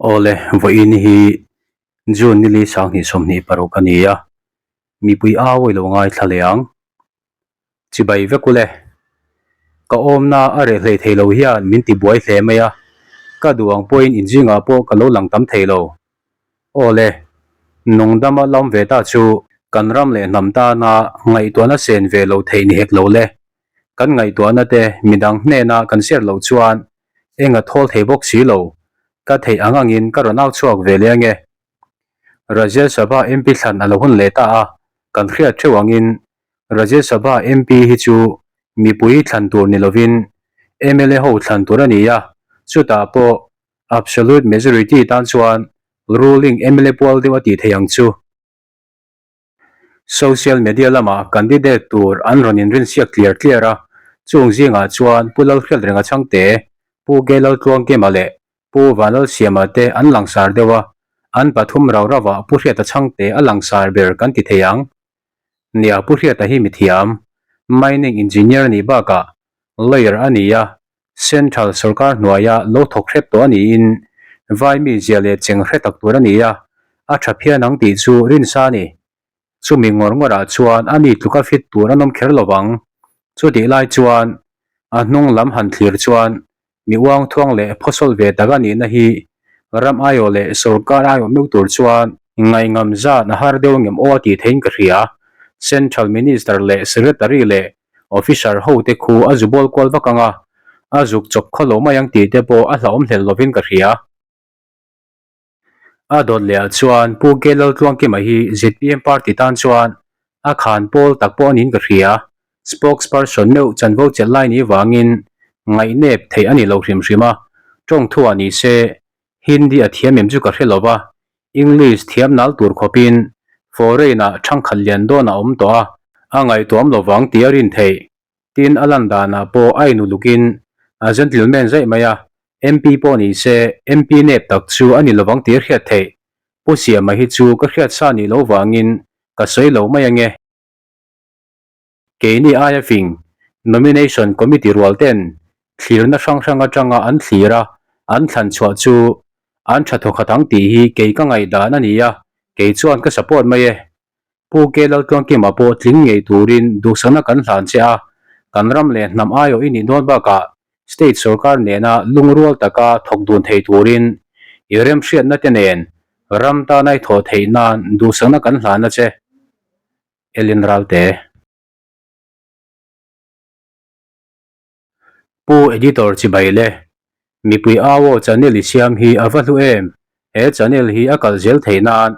Awle, vawiin hi June nili 2026 a ni a, mipui au i lo ngaithla leh ang. Chibai vek ule. Ka awmna a reh hlei thei lo hian min ti buai hle mai a, ka duh ang pawhin inzingah pawh ka lo lang tam thei lo. Awle, nungdama lam ve ta chu kan ram leh hnam tana ngaihtuahna sen ve lo theih ni hek lo le. Kan ngaihtuahna te midang hnena kan share loh chuan eng a thawl thei bawk si lo, ka theih ang angin ka rawn au chhuak ve leh ange. Rajya Sabha MP thlan a lo hun leh ta a, kan hriat theuh angin Rajya Sabha MP hi chu mipui thlan tur ni lovin mla ho thlan tur a ni a, chutah pawh absolute majority tan chuan ruling mla pual deuh a tih theih ang chu. Social media lamah candidate tur an rawn inrinsiak tliar tliar a, chung zingah chuan Pu Lalhriatrenga Chhangte, Pu Gelaltluangkima leh Pu Vanlalsiama te an langsar deuh a, an pathum rau rauah Pu Hriata Chhangte a langsar ber kan ti thei ang. Nia, Pu Hriata hi mithiam, mining engineer a nih bakah lawyer a ni a, Central sorkar hnuaia lo thawk hrep tawh a niin vai mi zia leh cheng hre tak tur a ni a, a tha phian ang tih chu rinsa a ni. Chumi ngawr ngawrah chuan a ni tluka fit tur an awm kher lo vang. Chutih lai chuan a hnung lam han thlir chuan mi uang thuang leh phawsawlh ve tak a nihna hi ram aiawh leh sorkar aiawh meuh tur chuan ngaihngam zat a har deuh ngem aw a tih theiin ka hria. Central Minister leh Secretary leh Officer ho te khu a zu bawl kual vak ang a, a zuk chawp khaw lo mai ang tih te pawh a hlauhawm hlel lovin ka hria. A dawt leh ah chuan Pu K Laltluangkima hi zpm party tan chuan a khan pawl tak pawh a niin ka hria. Spokesperson meuh chanvo chelh lai ni vangin ngaihnep theih a ni lo hrim hrim a, tawngthu ah ni se Hindi a thiam em chu ka hre lo va, English thiam nal tur khawpin foreign ah thangkhat lian dawn a awm tawh a, a ngaihtuam lo vang tih a rin theih. Tin, a lan danah pawh a inulukin a gentleman zaih mai a, MP pawh ni se MP nep tak chu a ni lovang tih a hriat theih. Pu Siama hi chu ka hriat sa nih loh vangin ka sawi lo mai ange. Keini aia fing, Nomination Committee rual ten thlirna hrang hrang atanga an thlir a, an thlan chhuah chu an tha thawkhat ang tih hi kei ka ngaihdan a ni a, kei chuan ka support mai e. Pu K Laltluangkima pawh tling ngei turin duhsakna kan hlan che a, kan ram leh hnam aiawh i nih dawn bakah State sorkar nena lungrual taka thawk dun thei turin i remhriatna te nen ram tana i thawh theih nan duhsakna kan hlan a che. Ellen Ralte. Pu Editor chibai le. Mipui au aw channel i siam hi a va hlu em? He channel hi a kal zel theih nan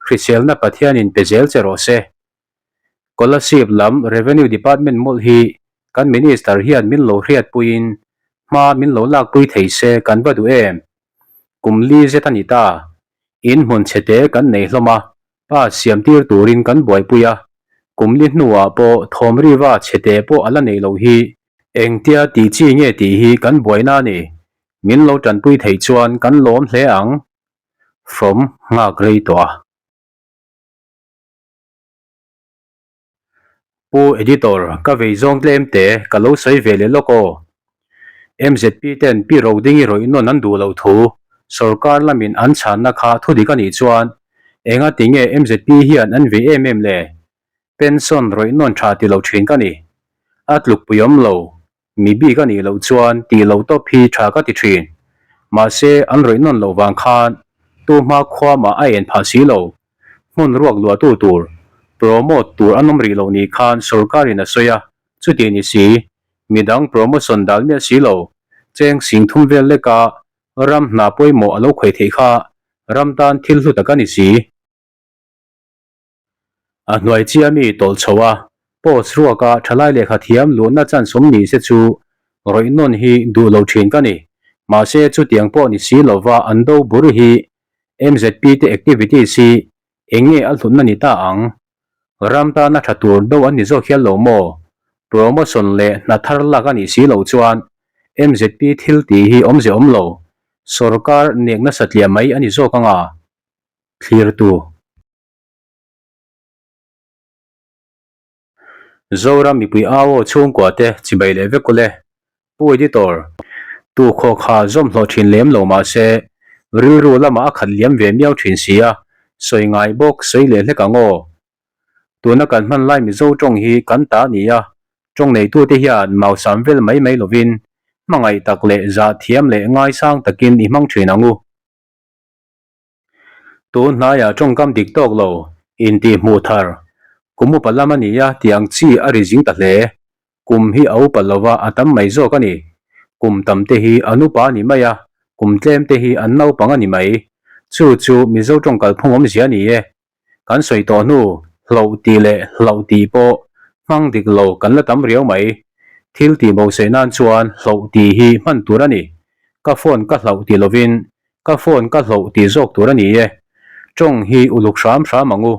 hriselna Pathianin pe zel che rawh se. Kolasib lam Revenue Department mawlh hi kan Minister hian min lo hriatpuiin hma min lo lakpui thei se kan va duh em? Kum li zet a ni ta. In hmun chhete kan nei hlawm a, Pa siam tir turin kan buaipui a, kum li hnuah pawh thawm riva chhete pawh a la nei loh hi engtia tih chi nge tih hi kan buaina a ni. Min lo tanpui theih chuan kan lawm hle ang. From nghak rei tawh a. Pu Editor, ka vei zawng tlem te ka lo sawi ve leh lawk aw. MZP ten Pi Rodingi rawih nawn an duh loh thu sorkar lamin an chhanna kha thudik a nih chuan enga ti nge MZP hian an vei em em le? Pension rawih nawn tha ti lo thin ka ni. A tlukpui awm lo. Mi bik a nih loh chuan tih loh tawp hi tha ka ti thin. Mahse, an rawih nawn loh vang khan tu hma khua mah a en phah si lo. Hmun ruak luahtu tur, promote tur an awm rih loh ni khan sorkarin a sawi a, chuti ni si, midang promotion dal miah si lo, cheng sing thum vel leka ram hna pawimawh a lo khawih theih kha ram tan thil hlu tak a ni si. A hnuai chia mi tawlh chho a, post ruaka thalai lehkha thiam luhna chance awm ni se chu rawih nawn hi duh lo thin ka ni. Mahse chutiang pawh ni si lova an do bur hi MZP te activities hi eng nge a hlutna ni ta ang? Ram tana tha tur do an ni zawk hial lo maw? Promotion leh hna thar lak a nih si loh chuan MZP thil tih hi awmze awm lo, sorkar nek nasa tliah mai a ni zawk anga thlirtu. Zoram mipui au aw chhungkua te chibai leh vek ule. Pu Editor, tu khawh kha zawm hlawh thin lem lo mah se, Rilru lamah a khat liam ve miau thin si a, sawi ngai bawk sawi leh hlek ang aw. Tuna kan hman lai Mizo tawng hi kan ta a ni a, tawng neitute hian mausam vel mai mai lovin hmangaih tak leh zah thiam leh ngaisang takin i hmang thin ang u. Tun hnaiah tawngkam dik tawk lo intih hmuh thar kum upa lam a ni a tih ang chi a ri zing ta hle. Kum hi a upa lova a tam mai zawk a ni. Kum tam te hi an upa a ni mai a, kum tlem te hi an naupang a ni mai. Chu chu Mizo tawng kalphung awmzia a ni e. Kan sawi tawh hnu, hloh tih leh hlauh tih pawh hmang dik lo kan la tam riau mai. Thil tih bo sawi nan chuan hloh tih hi hman tur a ni. Ka phone ka hlauh ti lovin ka phone ka hloh tih zawk tur a ni e. Tawng hi uluk hram hram ang u.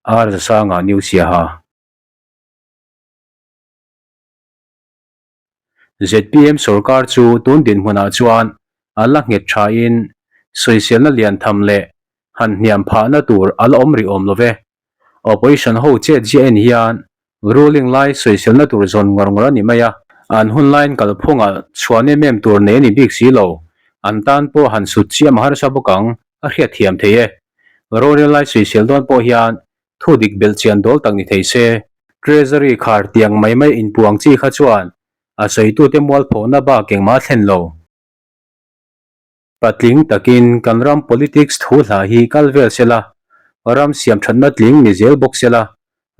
Ar Zasanga New Siaha. Zpm sorkar chu tun dinhmunah chuan a la nghet thain sawiselna lian tham leh han hniam phahna tur a la awm rih awm lo ve. Opposition ho chet ziah en hian ruling lai sawiselna tur zawn ngawr ngawr a ni mai a, an hun laiin kalphungah chhuan em em tur nei a ni bik si lo, an tan pawh han sut chiam a harsa bawk ang a hriatthiam thei e. Rorel lai sawisel dawn pawh hian Thu dik belh chian dawl tak ni thei se. Treasury khar tiang mai mai inpuang chi kha chuan a sawitute mualphawhna bak engmah a thlen lo. Patling takin kan ram politics thu hla hi kal vel se la, ram siam thatna tling ni zel bawk se la,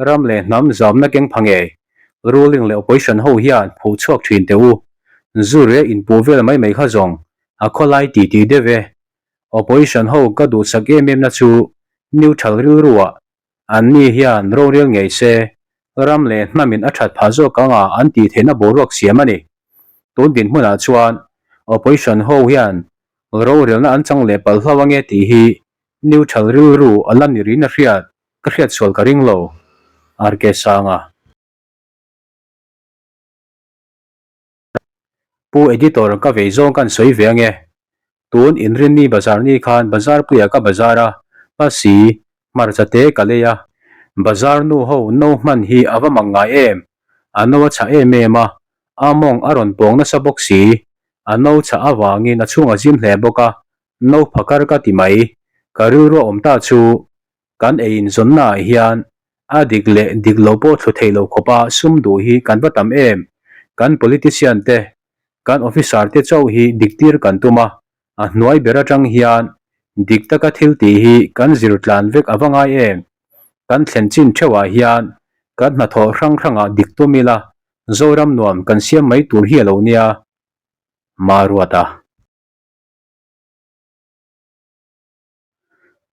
ram leh hnam zamna keng pha ngei, ruling leh opposition ho hian phuh chhuak thin teh u. Zu reh inpuh vel mai mai kha zawng a khawlai ti tih deuh e. Opposition ho ka duhsak em em na chu neutral rilruah an ni hian rorel ngei se, ram leh hnamin a that phah zawk anga an tih theihna boruak siam a ni. Tun dinhmunah chuan opposition ho hian rorelna an chang leh palh hlo ange tih hi neutral rilru a la ni rin a hriat, ka hriat sual ka ring lo. RK Sanga. Pu Editor ka vei zawng kan sawi ve ange. Tun Inrinni bazar ni khan bazar puiah ka bazar a, pasi, hmarcha te ka lei a. Bazar nu ho no hman hi a va mak ngai em? A no a chhah em em a, a mawng a rawn pawng nasa bawk si. A no chhah avangin a chhung a zim hle bawk a, no phakar ka ti mai. Ka rilru a awm ta chu Kan ei inzawnnaah hian a dik leh dik lo pawh thlu thei lo khawpa sum duh hi kan va tam em? Kan politician te, kan officer te chauh hi dik tir kan tum a, a hnuai ber atang hian dik taka thil tih hi kan zir tlan vek a va ngai em? Kan thlen chin theuhah hian kan hnathawh hrang hrangah dik tum ila Zoram nuam kan siam mai tur hi a lo nia. Maruata.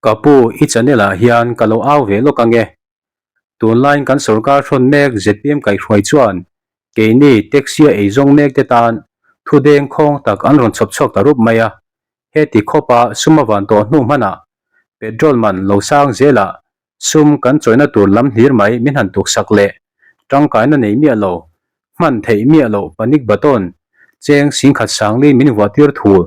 Ka pu, i channel ah hian ka lo au ve lawk ange. Tunlaiin kan sorkar hrawn mek zpm kaihhruai chuan keini taxi a eizawng mek te tan thu deng khawng tak an rawn chhawp chhuak ta rup mai a. Heti khawpa sum a van tawh hnu hmanah petrol man lo sang zelah sum kan chawina tur lam hlir mai min han tuksak leh tangkaina nei miah lo, hman theih miah loh panic button cheng singkhat sangli min vuah tir thul.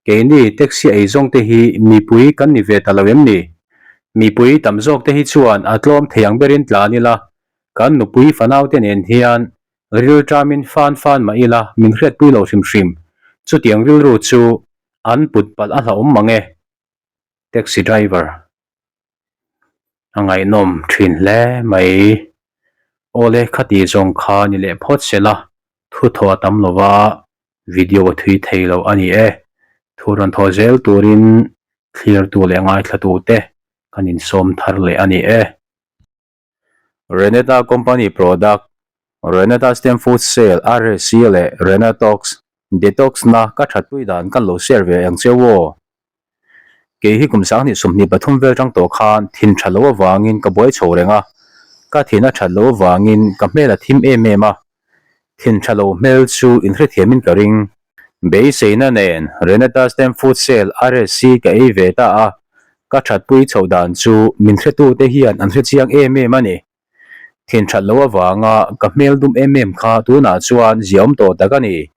Keini taxi eizawng te hi mipui kan ni ve ta lo em ni? Mipui tam zawk te hi chuan a tlawm thei ang berin tlan ila, kan nupui fanau te nen hian rilṭamin fan fan mah ila min hriatpui lo hrim hrim. Chutiang rilru chu an put palh a hlauhawm mang e. Taxi driver. A ngaihnawm thin hle mai. Awle khati zawng kha ni leh phawt se la, thu thaw a tam lova video a thui thei lo a ni e. Thu rawn thaw zel turin thlirtu leh ngaithlatu te kan insawm thar leh a ni e. Renata Company Product, Renata Stem Food Sale, RSC leh Renatox Detox na ka thatpui dan kan lo share ve ang cheu aw. Kei hi kum 2023 vel tang tawh khan thin tha lo avangin ka buai chho reng a, ka thin a that lo avangin ka hmel a thim em em a, thin tha lo hmel chu inhrethiamin ka ring. Beiseina nen Renata Stem Food Sale RSC ka ei ve ta a, ka thatpui chhoh dan chu min hretute hian an hrechiang em em a ni. Thin that lo avanga ka hmel dum em em kha tunah chuan ziaawm tawh tak a ni.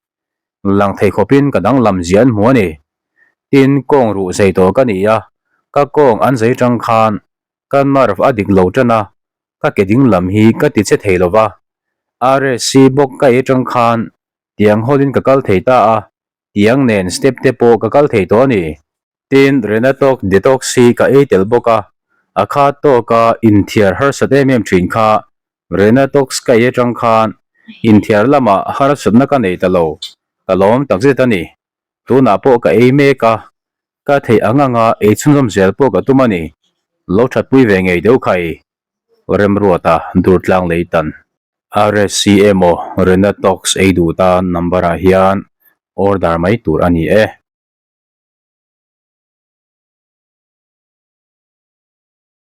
Lang thei khawpin ka danglam zia an hmu a ni. Tin, kawng ruh zei tawh ka ni a, ka kawng an zei tang khan ka nerve a dik lo tan a, ka ke ding lam hi ka ti che thei lo va. RSC bawk ka ei tang khan tiang hawlin ka kal thei ta a, tiang nen step te pawh ka kal thei tawh a ni. Tin, Renatox Detox hi ka ei tel bawk a, a kha tawka inthiar harsat em em thin kha Renatox ka ei atang khan inthiar lamah harsatna ka nei ta lo, ka lawm takzet a ni. Tunah pawh ka ei mek a, ka theih ang anga ei chhunzawm zel pawh ka tum a ni. Lo thatpui ve ngei deuh kha i Remruata Durtlang lei tan. RSC emaw Renatox ei duh tan number ah hian order mai tur a ni e.